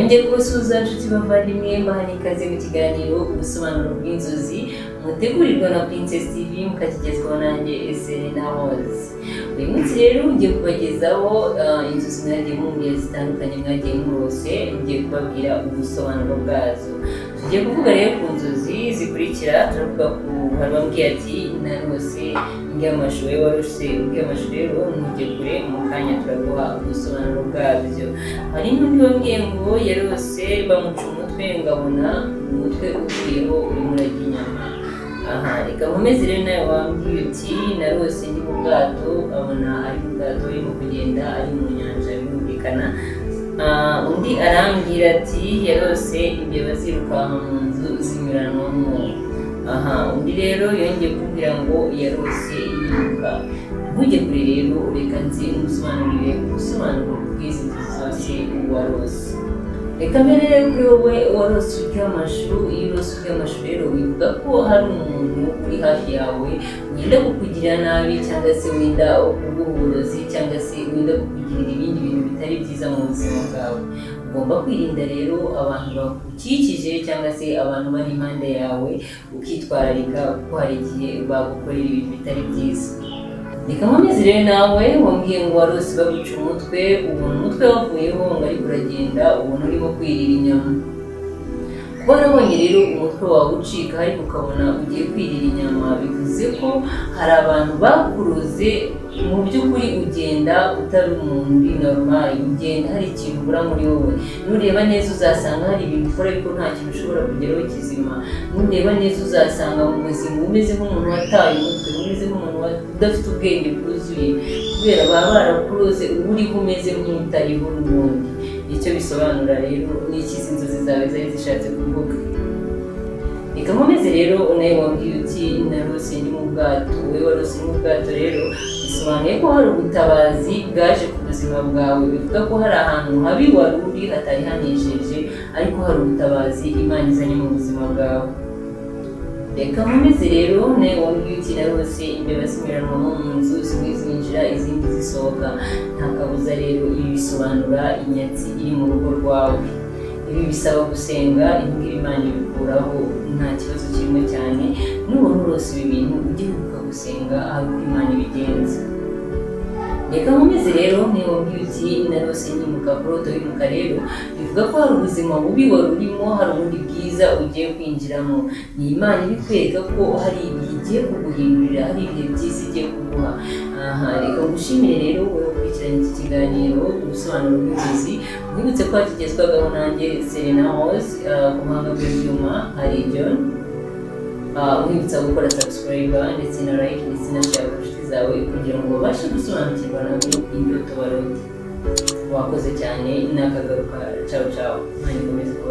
Nongeye kubasuhuza nshuti bavandimwe, mbahaye ikaze mu kiganiro ubusobanuro bw'inzozi mutegurirwa na Princess TV, mukakigezwaho nanjye Serena Rose. Uyu munsi rero ngiye kubagezaho inzozi mwagiye mumbwira zitandukanye mwagiye murose, ngiye kubabwira ubusobanuro bwazo. Tugiye kuvuga rero ku nzozi zikurikira. Turavuga ku hari bambwiye ati narose ndya amashu, wowe warose urya amashu, rero ntujye kure, mu kanya turaguha ubusobanuro bwabyo. Hari n'undi wambwiye ngo yarose bamuca umutwe, ngabona umutwe uvuyeho urimo urarya inyama. Aha reka nkomeze rero, nawe wambwiye uti narose ndi mu bwato, abona ari mu bwato arimo kugenda ari mu nyanja, birumvikana. Undi arambwira ati yarose imbeba zirukanka mu nzu zinyuranwamo. Aha undi rero yongeye kubwira ngo yarose yiruka. Ntujye kure rero, reka nzi ngusobanurire ubusobanuro bw'izi nzozi zose warose. Reka mbere rero kuri wowe warose urya amashu. Iyo urose urya amashu rero bivuga ko hari umuntu uri hafi yawe wenda kukugirira nabi, cyangwa se wenda kuguha uburozi, cyangwa se wenda kukugirira ibindi bintu bitari byiza mu buzima bwawe. Ugomba kwirinda rero abantu bagukikije cyangwa se abantu bari impande yawe, ukitwararika kuko hari igihe bagukorera ibintu bitari byiza. Reka nkomeze rero nawe wambwiye ngo warose baguca umutwe, ubona umutwe wavuyeho ngo ariko uragenda ubona urimo kwirira inyama. Kuba warabonye rero umutwe wawe ucika ariko ukabona ugiye kwirira inyama, bivuze ko hari abantu bakuroze. Mu by'ukuri ugenda utari umuntu uri normal, ugenda hari ikintu ubura muri wowe. Nureba neza uzasanga hari ibintu ukora ariko nta kintu ushobora kugeraho kizima. Nureba neza uzasanga mu buzima umeze nk'umuntu wataye umutwe, umeze nk'umuntu udafite ubwenge bwuzuye, kubera baba barakuroze, uba uriho umeze nk'utariho n'ubundi. Icyo bisobanura rero ni iki izi nzozi zawe zari zishatse kuvuga. Reka nkomeze rero nawe wambwiye uti narose ndi mu bwato, wowe warose mu bwato rero bisobanuye ko hari ubutabazi bwaje ku buzima bwawe. Bivuga ko hari ahantu habi wari uri hatari hanejeje, ariko hari ubutabazi Imana izanye mu buzima bwawe. Reka nkomeze rero nawe wambwiye uti narose imbeba zinyuranwamo mu nzu, zimwe zinjira izindi zisohoka. Nta kabuza rero ibi bisobanura inyatsi iri mu rugo rwawe. Ibi bisaba gusenga, ibi ngibi Imana ibikuraho, nta kibazo kirimo cyane. Nubona urose ibi bintu ujye wibuka gusenga aho uko Imana ibigenza. Reka nkomeze rero niba wambwiye uti narose nyimuka, kurota wimuka rero bivuga ko hari ubuzima bubi wari urimo, hari ubundi bwiza ugiye kwinjiramo. Ni Imana ibikwereka ko hari ibihe igiye kuguhindurira, hari ibihe byiza igiye kuguha. Aha reka ngushimire rero wowe ukurikiranye iki kiganiro ubusobanuro bw'inzozi. Mwibutse ko hakigezwagaho nanjye Serena Rose, ku buhanga bw'ibyuma hari John. Mwibutsa gukora subscribe ndetse na like ndetse na share ku nshuti zawe kugira ngo babashe gusobanukirwa nabo indoto barota. Wakoze cyane, nakagaruka. Ciao ciao, Imana ikomeze kuba